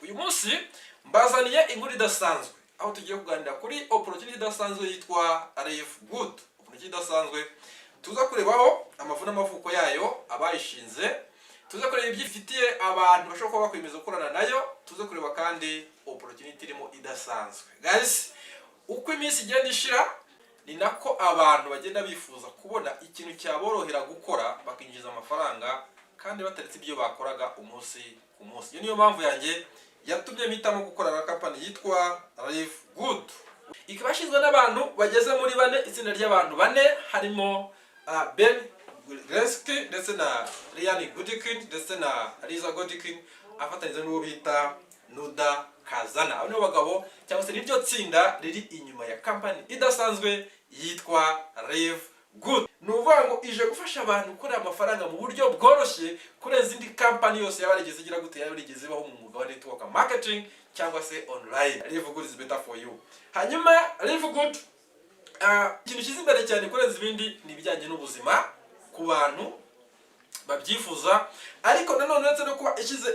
Uyu munsi mbazaniye inkuru idasanzwe, aho tugiye kuganira kuri opportunity idasanzwe yitwa Live Good. Opportunity idasanzwe tuza kurebaho amavu n'amavuko yayo, abayishinze, tuza kureba ibyo ifitiye abantu bashobora kuba bakwemeza gukorana nayo, tuza kureba kandi opportunity irimo idasanzwe. Guys, uko iminsi igenda ishira ni nako abantu bagenda bifuza kubona ikintu cyaborohera gukora bakinjiza amafaranga kandi bataretse ibyo bakoraga umunsi ku munsi. Iyo niyo mpamvu yanjye yatumye mpitamo gukorana na company yitwa Live Good, ikaba yashinzwe n'abantu bageze muri bane, itsinda ry'abantu bane, harimo Ben Glinsky ndetse na Ryan Goodkin ndetse na Lisa Goodkin, afatanyije n'uwo bita Nuda Kazana. Abo nibo bagabo cyangwa se niryo tsinda riri inyuma ya company idasanzwe yitwa Live Good. Ni ukuvuga ngo ije gufasha abantu gukorera amafaranga mu buryo bworoshye kurenza indi company yose yaba yarigeze igira gute, yaba yarigeze ibaho mu mwuga wa network marketing cyangwa se online. Live Good is better for you. Hanyuma Live Good, ikintu kiza imbere cyane kurenza ibindi ni ibijyanye n'ubuzima ku bantu babyifuza. Ariko nanone uretse no kuba ishyize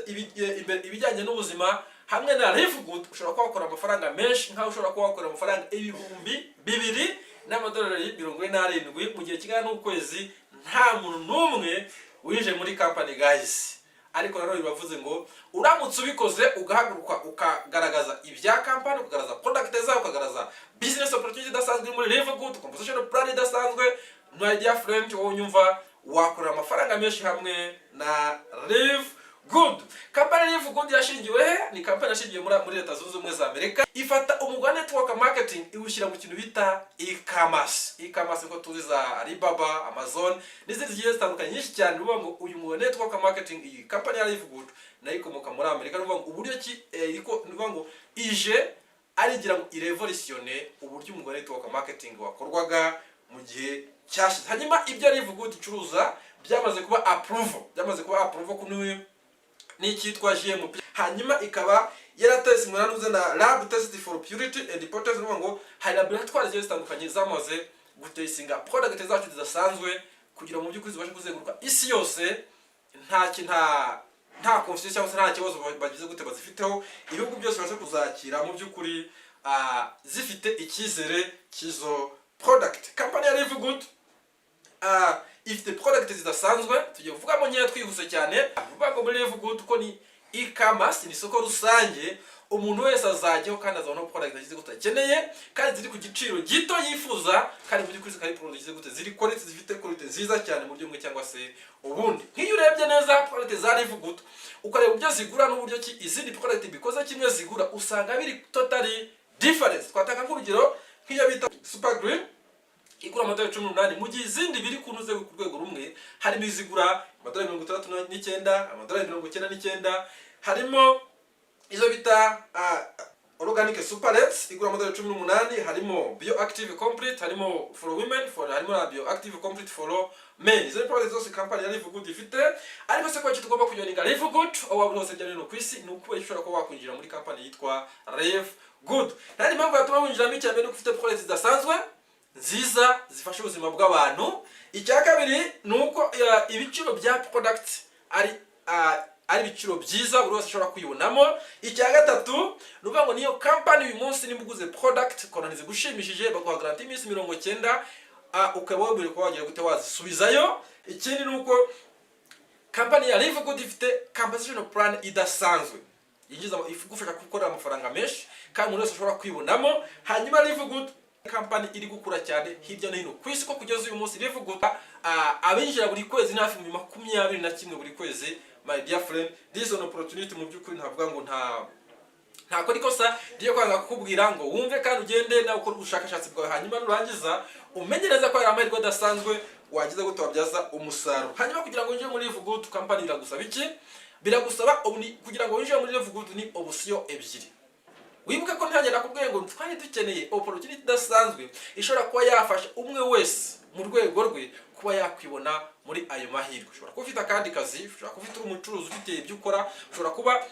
imbere ibijyanye n'ubuzima, hamwe na Live Good ushobora kuba wakora amafaranga menshi, nk'aho ushobora kuba wakora amafaranga $2,047 mu gihe kingana n'ukwezi, nta muntu n'umwe winjiye muri company, guys. Ariko nanone bibavuze ngo uramutse ubikoze, ugahaguruka, ukagaragaza ibya company, ukagaragaza product zawe, ukagaragaza business opportunity idasanzwe iri muri Live Good, compensation plan idasanzwe, my dear friend, wowe unyumva, wakorera amafaranga menshi hamwe na Live Good. Company Live Good yashingiwe he? Ni company yashingiwe muri Leta Zunze Ubumwe za Amerika. Ifata umwuga wa network marketing iwushyira mu kintu bita e-commerce. E-commerce nko tuzi za Alibaba, Amazon n'izindi zigiye zitandukanye nyinshi cyane. Ni ukuvuga ngo uyu mwuga wa network marketing, iyi company ya Live Good nayo ikomoka muri Amerika. Ni ukuvuga ngo uburyo ki iriko, ni ukuvuga ngo ije arigira ngo irevolutione uburyo umwuga wa network marketing wakorwaga mu gihe cyashize. Hanyuma ibyo Live Good icuruza byamaze kuba approval kuri n'icyitwa GMP, hanyuma ikaba yaratestinzwe nanuze na lab test for purity and potency. Ni ngo hari laboratoire zigiye zitandukanye zamaze gutestinga product zacu zidasanzwe kugira ngo mu by'ukuri zibashe kuzenguruka isi yose nta confusion cyangwa se nta kibazo bagize gute bazifiteho, ibihugu byose bibashe kuzakira mu by'ukuri zifite icyizere cy'izo product. Company ya Live Good ifite product zidasanzwe, tugiye kuvugamo nkeya twihuse cyane. Kuvuga ngo muri Live Good, ko ni e-commerce, ni isoko rusange, umuntu wese azajyaho kandi azabona product agize gute akeneye kandi ziri ku giciro gito yifuza, kandi mu by'ukuri zikaba ari product zigize gute, ziri quality, zifite quality nziza cyane mu buryo bumwe cyangwa se ubundi. Nk'iyo urebye neza product za Live Good, ukareba uburyo zigura n'uburyo ki izindi product bikoze kimwe zigura, usanga biri totally different. Twatanga nk'urugero nk'iyo bita Super Green igura amadolari 18, mu gihe izindi biri kunuze ku rwego rumwe harimo izigura amadolari 69, amadolari 99. Harimo izo bita Organic Superlets igura amadolari 18, harimo Bioactive Complete, harimo for women, for harimo na Bioactive Complete for men. Izo ni product zose company ya Live Good ifite. Ariko se ko tugomba kujoininga Live Good aho waba uri hose hirya no hino ku isi? Ni ukubera ushobora kuba wakwinjira muri company yitwa Live Good. Nta mpamvu yatuma winjiramo: icya mbere ni uko ufite product zidasanzwe nziza zifasha ubuzima bw'abantu. Icya kabiri ni uko ibiciro bya product ari ibiciro byiza buri wese ashobora kwibonamo. Icya gatatu ni ukuvuga ngo niyo company uyu munsi nimba uguze product ukabona zigushimishije, baguha garanti y'iminsi 90, ukaba wemerewe kuba wagira gute, wazisubizayo. Ikindi ni uko company ya Live Good ifite compensation plan idasanzwe yinjiza, igufasha gukorera amafaranga menshi kandi umuntu wese ashobora kwibonamo. Hanyuma Live Good company iri gukura cyane hirya no hino ku isi, ko kugeza uyu munsi Live Good abinjira buri kwezi ni hafi mu 21 buri kwezi. My dear friend, this is an opportunity mu by'ukuri ntavuga ngo ntakora ikosa riyo kwanga kukubwira ngo wumve kandi ugende nawe ukore ubushakashatsi bwawe, hanyuma nurangiza umenye neza ko hari amahirwe adasanzwe wagize gute, wabyaza umusaruro. Hanyuma kugira ngo winjire muri Live Good company biragusaba iki? Biragusaba kugira ngo winjire muri Live Good ni option ebyiri. Wibuke ko ntange nakubwiye ngo twari dukeneye opportunity idasanzwe ishobora kuba yafasha umwe wese mu rwego rwe kuba yakwibona muri ayo mahirwe. Ushobora kuba ufite akandi kazi, ushobora kuba ufite uri umucuruzi, ufite ibyo ukora, ushobora kuba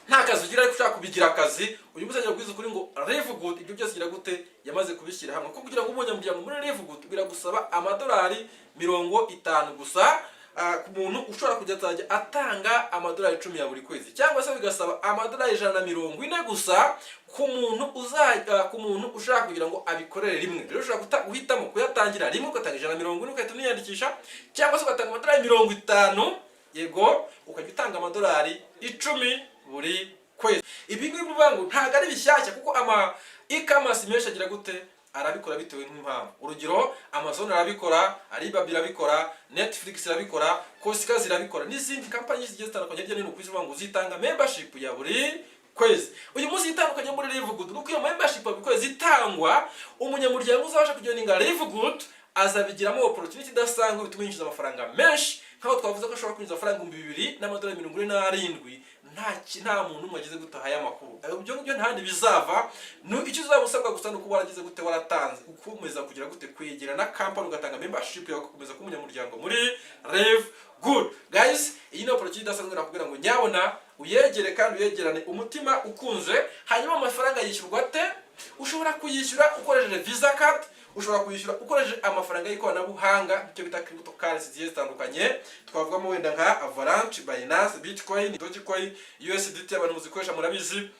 nta kazi ugira ariko ushaka kubigira akazi. Uyu munsi agiye kubwiza ukuri ngo Live Good ibyo byose igira gute, yamaze kubishyira hamwe, kuko kugira ngo umunyamuryango muri Live Good biragusaba amadolari 50 gusa. ku muntu ushobora kujya azajya atanga amadolari 10 ya buri kwezi, cyangwa se bigasaba amadolari 140 gusa ku muntu uzajya, ku muntu ushaka kugira ngo abikorere rimwe. Rero ushobora guhitamo kuyatangira rimwe, ugatanga 140 ugahita uniyandikisha, cyangwa se ugatanga amadolari 50, yego, ukajya utanga amadolari 10 buri kwezi. Ibi ngibi bivuga ngo ntabwo ari bishyashya, kuko ama e-commerce menshi agira gute? Arabikora, bitewe n'impamvu. Urugero, Amazon arabikora, Alibaba irabikora, Netflix irabikora, Costco zirabikora, n'izindi kampani zigiye zitandukanye hirya no hino ku isi, ngo zitanga membership ya buri kwezi. Uyu munsi itandukanye muri Live Good nuko iyo membership ya buri kwezi itangwa, umunyamuryango uzabasha kujoininga Live Good azabigiramo opportunity idasanzwe bituma yinjiza amafaranga menshi, nk'aho twavuze ko ashobora kwinjiza amafaranga $2,047 nta muntu umwe agize gute? Ahaye amakuru. Ibyo ngibyo ntahandi bizava. Icyo uzaba usabwa gusa ni ukuba waragize gute? Waratanze, ukomeza kugira gute? Kwegera na company, ugatanga membership yawe, ugakomeza kuba umunyamuryango muri Live Good. Guys, iyi ni opportunity idasanzwe. Nakubwira ngo nyabona uyegere kandi uyegerane umutima ukunze. Hanyuma amafaranga yishyurwa ate? Ushobora kuyishyura ukoresheje Visa card, ushobora kuyishyura ukoresheje amafaranga y'ikoranabuhanga, icyo bita cryptocurrency zigiye zitandukanye. Twavugamo wenda nka Avalanche, Binance, Bitcoin, Dogecoin, USDT, abantu muzikoresha murabizi.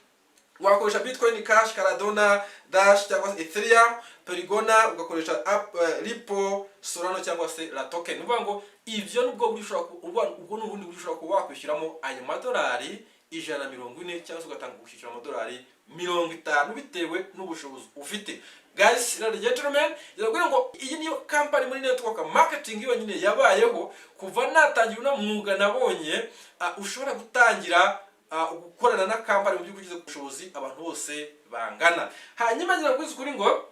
Wakoresha Bitcoin Cash, Cardano, Dash cyangwa se Ethereum, Polygon, ugakoresha app, Ripple, Solana cyangwa se La Token. Ni ukuvuga ngo ivyo nubwo buryo ushobora ubwo ni ubundi buryo ushobora kuba wakwishyuramo ayo madolari 140, cyangwa se ugatanga kwishyura amadolari 50 bitewe n'ubushobozi ufite. Guys, ladies and gentlemen, ndabwira ngo iyi niyo company muri network marketing yonyine yabayeho kuva natangira uno mwuga nabonye, ushobora gutangira gukorana na company mu by'ukuri ugeze ku bushobozi abantu bose bangana. Hanyuma ngira ngo ukuri ngo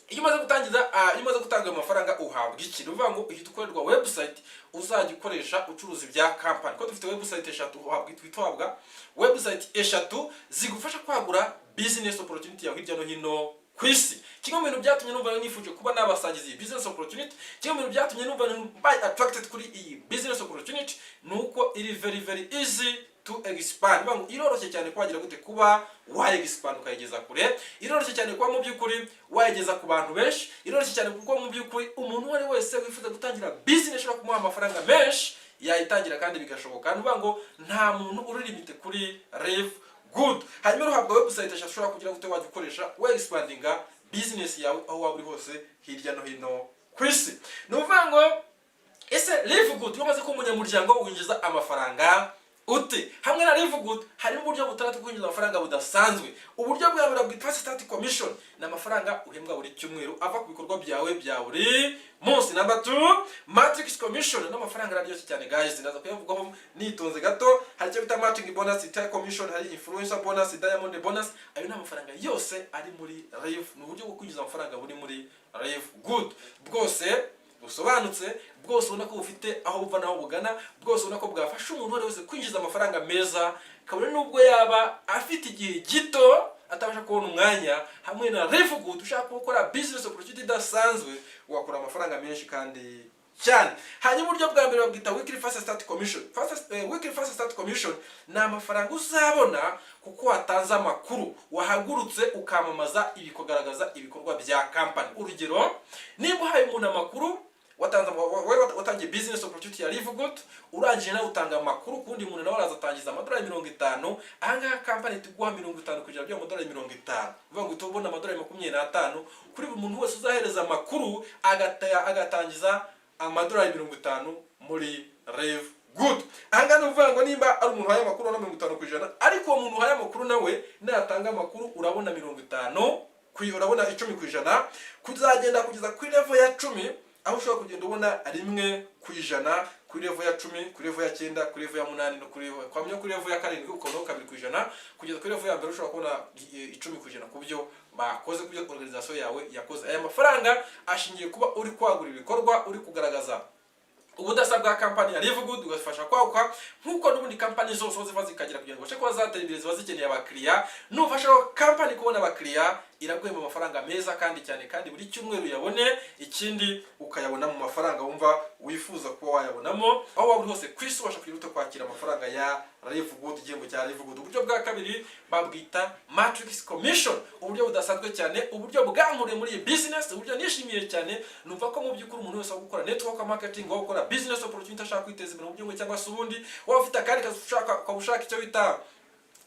iyo umaze gutangiza, iyo umaze gutanga ayo mafaranga uhabwa iki? Ni ukuvuga ngo uhita ukorerwa website uzajya ukoresha ucuruza ibya company, kuko dufite website eshatu. Uhabwa, uhabwa website eshatu zigufasha kwagura business opportunity yawe hirya no hino ku isi. Kimwe mu bintu byatumye numva nifuje kuba nabasangiza iyi business opportunity, kimwe mu bintu byatumye numva mbaye attracted kuri iyi business opportunity, ni uko iri very very easy to expand. Bivuga ngo iroroshye cyane kuba gute? Kuba wa expand ukayigeza kure. Iroroshye cyane kuba mu by'ukuri wayigeza ku bantu benshi. Iroroshye cyane kuko mu by'ukuri umuntu uwo ari we wese wifuza gutangira business ishobora kumuha amafaranga menshi yayitangira kandi bigashoboka. Ni ukuvuga ngo nta muntu uri limité kuri Live Good. Hanyuma uhabwa website eshatu ushobora kugira gute? Wajya ukoresha we expandinga business yawe aho waba uri hose hirya no hino ku isi. Ni ukuvuga ngo ese Live Good, iyo umaze kuba umunyamuryango winjiza amafaranga ute? Hamwe na Live Good harimo uburyo butandatu bwo kwinjiza amafaranga budasanzwe. Uburyo bwa mbere bwitwa start commission, ni amafaranga uhembwa buri cyumweru ava ku bikorwa byawe bya buri munsi. Number 2, matrix commission, ni amafaranga araryoshye cyane guys, ndaza kuyavugaho nitonze gato. Hari icyo bita matching bonus, retail commission, hari influencer bonus, diamond bonus. Ayo ni amafaranga yose ari muri Live, ni uburyo bwo kwinjiza amafaranga buri muri Live Good, bwose busobanutse, bwose ubona ko bufite aho buva n'aho bugana, bwose ubona ko bwafasha umuntu uwo ari we wese kwinjiza amafaranga meza, kabone n'ubwo yaba afite igihe gito atabasha kubona umwanya. Hamwe na Live Good, ushaka gukora business opportunity idasanzwe, wakora amafaranga menshi kandi cyane. Hanyuma uburyo bwa mbere babwita weekly fast start commission. Weekly fast start commission ni amafaranga uzabona kuko watanze amakuru, wahagurutse ukamamaza, ibikugaragaza ibikorwa bya company. Urugero, niba uhaye umuntu amakuru, watanze, wowe watangiye business opportunity ya Live Good, urangije nawe utanga amakuru ku wundi muntu, nawe araza atangiza amadolari 50. Ahangaha company iguha 50% by'ayo madolari 50. Uvuga ngo uhita ubona amadolari 25 kuri buri muntu wese uzahereza amakuru agatangiza amadolari 50 muri Live Good. Ahangaha ni ukuvuga ngo nimba ari umuntu uhaye amakuru urabona 50%, ariko uwo muntu uhaye amakuru nawe natanga amakuru urabona 50, urabona 10%, kuzagenda kugeza kuri level ya 10, aho ushobora kugenda ubona 1% kuri level ya 10, kuri level ya 9, kuri level ya 8, no kuri level kwamenya kuri level ya 7 ukabonaho 2%, kugeza kuri level ya mbere ushobora kubona 10% ku byo bakoze, ku byo organization yawe yakoze. Aya mafaranga ashingiye kuba uri kwagura ibikorwa, uri kugaragaza ubudasa bwa kampani ya Live Good, ugafasha kwaguka nk'uko n'ubundi kampani zose aho ziva zikagera kugira ngo babashe kuba zatera imbere ziba zikeneye abakiriya. Nufasha kampani kubona abakiriya Iraguhemba amafaranga meza kandi cyane, kandi buri cyumweru uyabone. Ikindi, ukayabona mu mafaranga wumva wifuza kuba wayabonamo. Aho waba uri hose ku isi, ubasha kugira ute? Kwakira amafaranga ya Live Good, igihembo cya Live Good. Uburyo bwa kabiri babwita matrix commission, uburyo budasanzwe cyane, uburyo bwankuriye muri iyi business, uburyo nishimiye cyane. Numva ko mu by'ukuri umuntu wese wo gukora network marketing, wo gukora business opportunity, ashaka kwiteza imbere mu buryo bumwe cyangwa se ubundi, waba ufite akandi kazi ushaka, ukaba ushaka icyo bita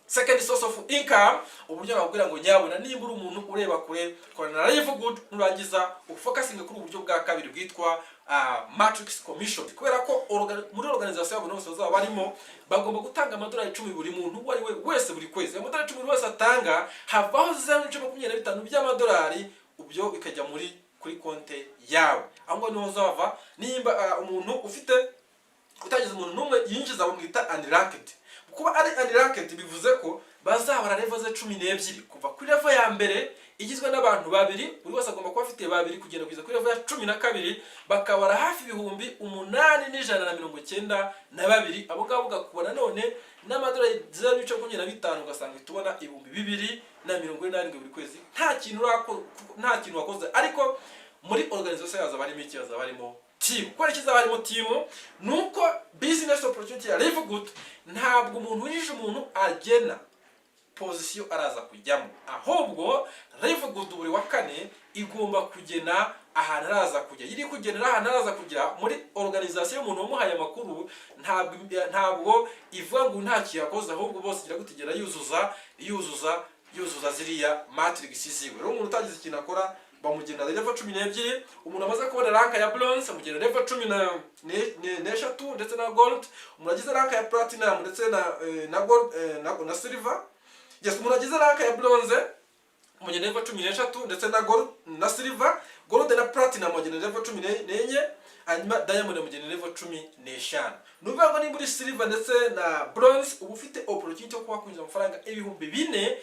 second source of income, uburyo nakubwira ngo nyabona, nimba uri umuntu ureba kure, korana na Live Good. Nurangiza ufocusinge kuri ubu buryo bwa kabiri bwitwa matrix commission, kubera ko muri organization yabo bose bazaba barimo bagomba gutanga amadolari 10 buri muntu uwo ari we wese buri kwezi. Ayo madolari 10 buri wese atanga, havaho 0.25 by'amadolari, ibyo bikajya muri kuri konte yawe. Aho ngaho niho uzava. Nimba umuntu ufite utagize umuntu n'umwe yinjiza, bamwita unranked. Kuba ari unranked bivuze ko bazabara level ze 12, kuva kuri level ya mbere igizwe n'abantu babiri, buri wese agomba kuba afite babiri, kugenda kugeza kuri level ya 12, bakabara hafi 8192. Abo ngabo ugakuba nanone n'amadolari 0.25, ugasanga uhita ubona 2047 buri kwezi, nta kintu wakoze. Ariko muri organization yazo barimo iki? Hazaba harimo team. Kubera iki hazaba harimo team? Ni uko business opportunity ya Live Good, ntabwo umuntu winjije umuntu agena position araza kujyamo, ahubwo Live Good buri wa kane igomba kugena ahantu araza kujya. Iri kugenera ahantu araza kujya muri organization y'umuntu wamuhaye amakuru, ntabwo ivuga ngo nta kintu yakoze, ahubwo bose igira gutegera yuzuza, yuzuza, yuzuza ziriya matrix ziwe. Rero umuntu utagize ikintu akora bamugena level 12. Umuntu amaze kubona rank ya bronze amugena level 13 ndetse na gold. Umuntu agize rank ya platinum ndetse na gold, na silver. Yes, umuntu agize rank ya bronze mugena level 13 ndetse na gold na silver. Gold na platinum mugena level 14, hanyuma diamond mugena level 15. Ni ukuvuga ngo nimba uri silver ndetse na bronze, uba ufite opportunity yo kuba wakwinjiza amafaranga 4000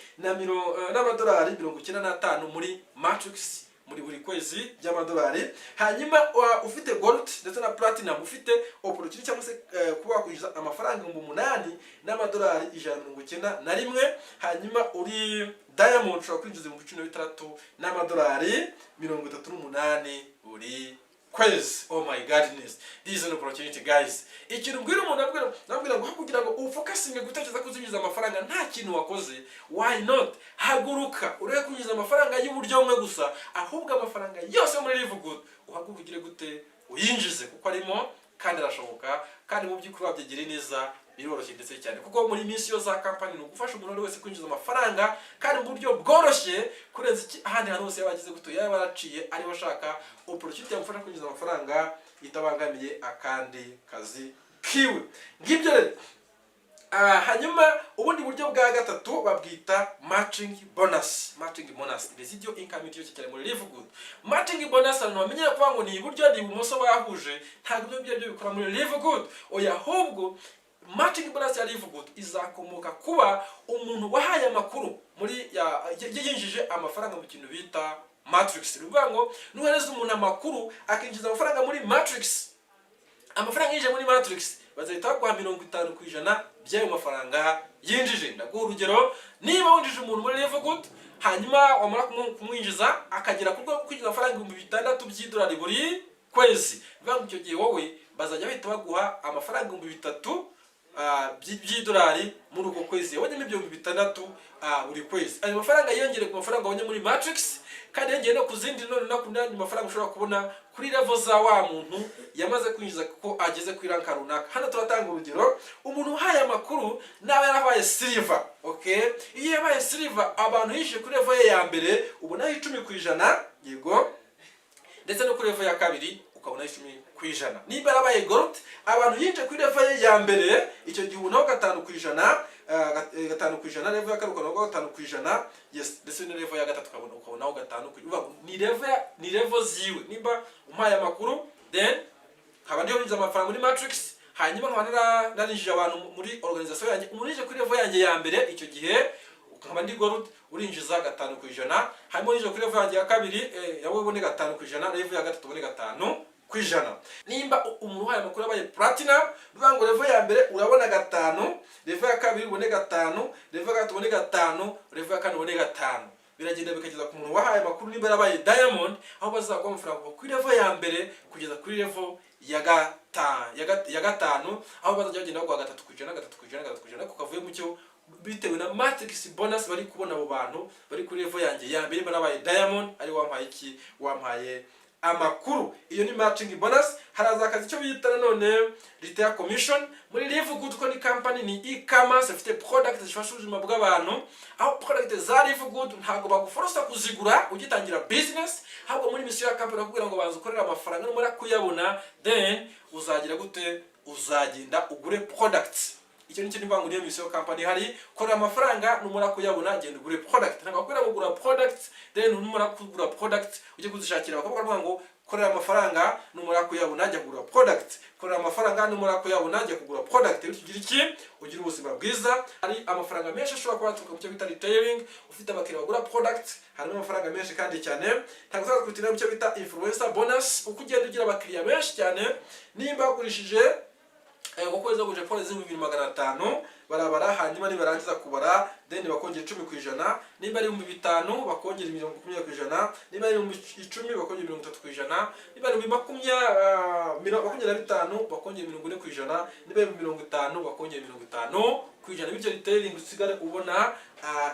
n'amadolari 95 muri matrix muri buri kwezi by'amadolari. Hanyuma ufite gold ndetse na platinum, ufite opportunity cyangwa se kuba wakwinjiza amafaranga 8191. Hanyuma uri diamond ushobora kwinjiza 16038 buri kwezi. Oh my goodness, this is an opportunity, guys. Ikintu mbwira umuntu, nabwira ngo kugira ngo ufocusinge gutekereza ko uzinjiza amafaranga nta kintu wakoze, why not? Haguruka ureke kwinjiza amafaranga y'uburyo bumwe gusa, ahubwo amafaranga yose muri Live Good uhaguruke ugire gute? Uyinjize, kuko arimo kandi arashoboka, kandi mu by'ukuri wabyegere neza biroroshye ndetse cyane, kuko muri mission za company ni ugufasha umuntu uwo wese kwinjiza amafaranga kandi mu buryo bworoshye kurenza iki ahandi hantu hose yaba agize guto yaba yaraciye, ariwe ashaka opportunity yamufasha kwinjiza amafaranga itabangamiye akandi kazi kiwe. Ngibyo rero. Hanyuma ubundi buryo bwa gatatu babwita matching bonus. Matching bonus, residual income iryoshye cyane muri Live Good. Matching bonus, abantu bamenyera kuvuga ngo ni iburyo ni ibumoso bahuje, ntabwo ibyo ngibyo bikora muri Live Good. Oya, ahubwo matching bonus ya Live Good izakomoka kuba umuntu wahaye amakuru muri yinjije amafaranga mu kintu bita matrix. Ni ukuvuga ngo nuhereza umuntu amakuru akinjiza amafaranga muri matrix, amafaranga yinjije muri matrix bazahita baguha 50% by'ayo mafaranga yinjije. Ndaguha urugero: niba winjije umuntu muri Live Good, hanyuma wamara kumwinjiza akagera ku rwego rwo kwinjiza amafaranga 6000 by'idolari buri kwezi, bivuga ngo icyo gihe wowe bazajya bahita baguha amafaranga 3000 by'idolari muri uko kwezi yabonyemo 6000 buri kwezi. Ayo mafaranga yiyongere ku mafaranga wabonye muri matrix, kandi yongeye no ku zindi none no ku yandi mafaranga ushobora kubona kuri level za wa muntu yamaze kwinjiza kuko ageze kuri rank runaka. Hano turatanga urugero: umuntu uhaye amakuru naba yarabaye silver, okay, iyo yabaye silver, abantu yinjije kuri level ye ya mbere ubonaho 10%, yego, ndetse no kuri level ya kabiri ukabona 10%. Niba yarabaye gold, abantu yinjiye kuri level ye ya mbere, icyo gihe ubonaho 5%, 5%, level ya kabiri ukabonaho 5%, yes, ndetse na level ya gatatu ukabonaho 5%. Uvuga ngo ni level ziwe. Nimba umpaye amakuru, then nkaba ndiho ninjiza amafaranga muri matrix, hanyuma nkaba narinjije abantu muri organization yanjye, umuntu yinjiye kuri level yanjye ya mbere, icyo gihe nkaba ndi gold, urinjiza 5%. Hanyuma urinjiye kuri level yanjye ya kabiri, yawe ubone 5%, level ya gatatu ubone 5%. Nimba umuntu uhaye amakuru yabaye platinum, bivuga ngo level ya mbere urabona 5, level ya kabiri ubone 5, level ya gatatu ubone 5, level ya kane ubone 5. Biragenda bikageza ku muntu wahaye amakuru niba yarabaye diamond, aho bazaguha amafaranga kuva kuri level ya mbere kugeza kuri level ya gatanu, aho bazajya bagenda baguha 3%, 3%, 3%, ariko kavuye mu cyo bitewe na matrix bonus bari kubona abo bantu bari kuri level yanjye ya mbere, barabaye diamond, ari wampaye iki? Wampaye amakuru. Iyo ni matching bonus. Haraza akazi icyo bita nanone retail commission muri Live Good, ko ni company, ni e-commerce ifite product zifasha ubuzima bw'abantu, aho product za Live Good ntabwo baguforosa kuzigura ugitangira business, ahubwo muri mission ya company bakubwira ngo banza ukorere amafaranga, numara kuyabona then uzagira gute? Uzagenda ugure products. Icyo nicyo nivuga ngo niyo mission company hari: korera amafaranga, numara kuyabona genda ugure product. Ntabwo bakubwira ngo gura product, then numara kugura product ujye kuzishakira. Bakavuga ngo korera amafaranga, numara kuyabona jya kugura product. Korera amafaranga, numara kuyabona jya kugura product, bityo ugira iki? Ugira ubuzima bwiza. Hari amafaranga menshi ashobora kuba yaturuka mu cyo bita retailing. Ufite abakiriya bagura product, harimo amafaranga menshi kandi cyane. Ntabwo uzaza kubitinda mu cyo bita influencer bonus. Uko ugenda ugira abakiriya benshi cyane, nimba wagurishije kuko kwezi wagurishije product z'ibihumbi 2,500, barabara, hanyuma nibarangiza kubara then bakongera 10%. Nimba ari 5000, bakongera 20%. Niba ari 10,000, bakongera 30%. Niba ari 25,000, bakongera 40%. Niba ari 50,000, bakongera 50%. Bityo retailing usigare ubona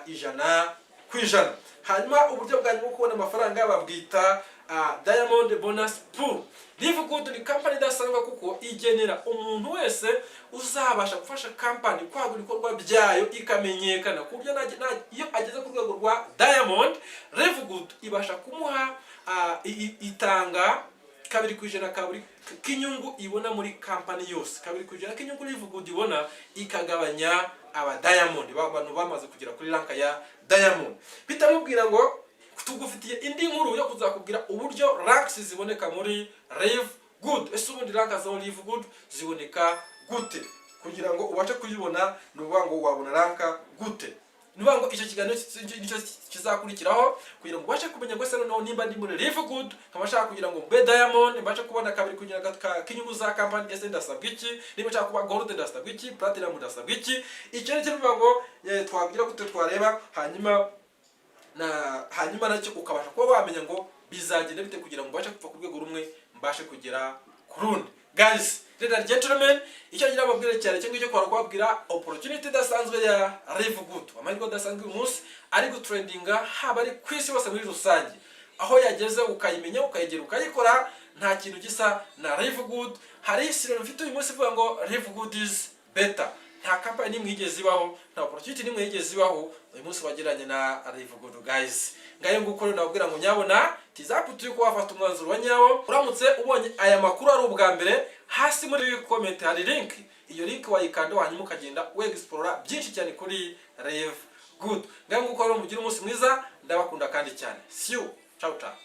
100%. Hanyuma uburyo bwa nyuma bwo kubona amafaranga babwita diamond bonus pool. Live Good ni company idasanzwe kuko igenera umuntu wese uzabasha gufasha company kwagura ibikorwa byayo ikamenyekana, ku buryo iyo ageze ku rwego rwa diamond, Live Good ibasha kumuha itanga 2% ka buri k'inyungu ibona muri company yose. 2% k'inyungu Live Good ibona ikagabanya aba diamond, abantu bamaze kugera kuri rank ya diamond. Bitamubwira ngo tugufitiye indi nkuru yo kuzakubwira uburyo ranks ziboneka muri Live Good. Ese ubundi rank za Live Good ziboneka gute? Kugira ngo ubashe kuyibona, ni ukuvuga ngo wabona rank gute? Ni ukuvuga ngo icyo kiganiro nicyo kizakurikiraho, kugira ngo ubashe kumenya ngo ese noneho nimba ndi muri Live Good, nkaba nshaka kugira ngo mbe diamond, mbashe kubona kabiri kugira k'inyungu za company, ese ndasabwa iki? Niba nshaka kuba gold ndasabwa iki? Platinum ndasabwa iki? Icyo ni cyo bivuga ngo twagira gute twareba, hanyuma na hanyuma nacyo ukabasha kuba wamenya ngo bizagenda bite kugira ngo mbashe kuva ku rwego rumwe mbashe kugera ku rundi. Guys, ladies and gentlemen, icyo ngira mbabwire cyane cyo ngicyo, kwara kubabwira opportunity idasanzwe ya Live Good, amahirwe adasanzwe uyu munsi ari gutrendinga haba ari ku isi hose muri rusange. Aho yageze ukayimenya, ukayegera, ukayikora, nta kintu gisa na Live Good. Hari slogan mfite uyu munsi ivuga ngo "Live Good is better". Nta company n'imwe yigeze ibaho, nta opportunity n'imwe yigeze ibaho uyu munsi wageranye na Live Good. Guys, ngayo nguko rero, nababwira ngo nyabona tizapu yuko wafata umwanzuro wa nyawo. Uramutse ubonye aya makuru ari ubwa mbere, hasi muri comment hari link. Iyo link wayikanda, hanyuma ukagenda wexplora byinshi cyane kuri Live Good. Ngayo nguko rero, mugire umunsi mwiza, ndabakunda kandi cyane. See you, ciao ciao.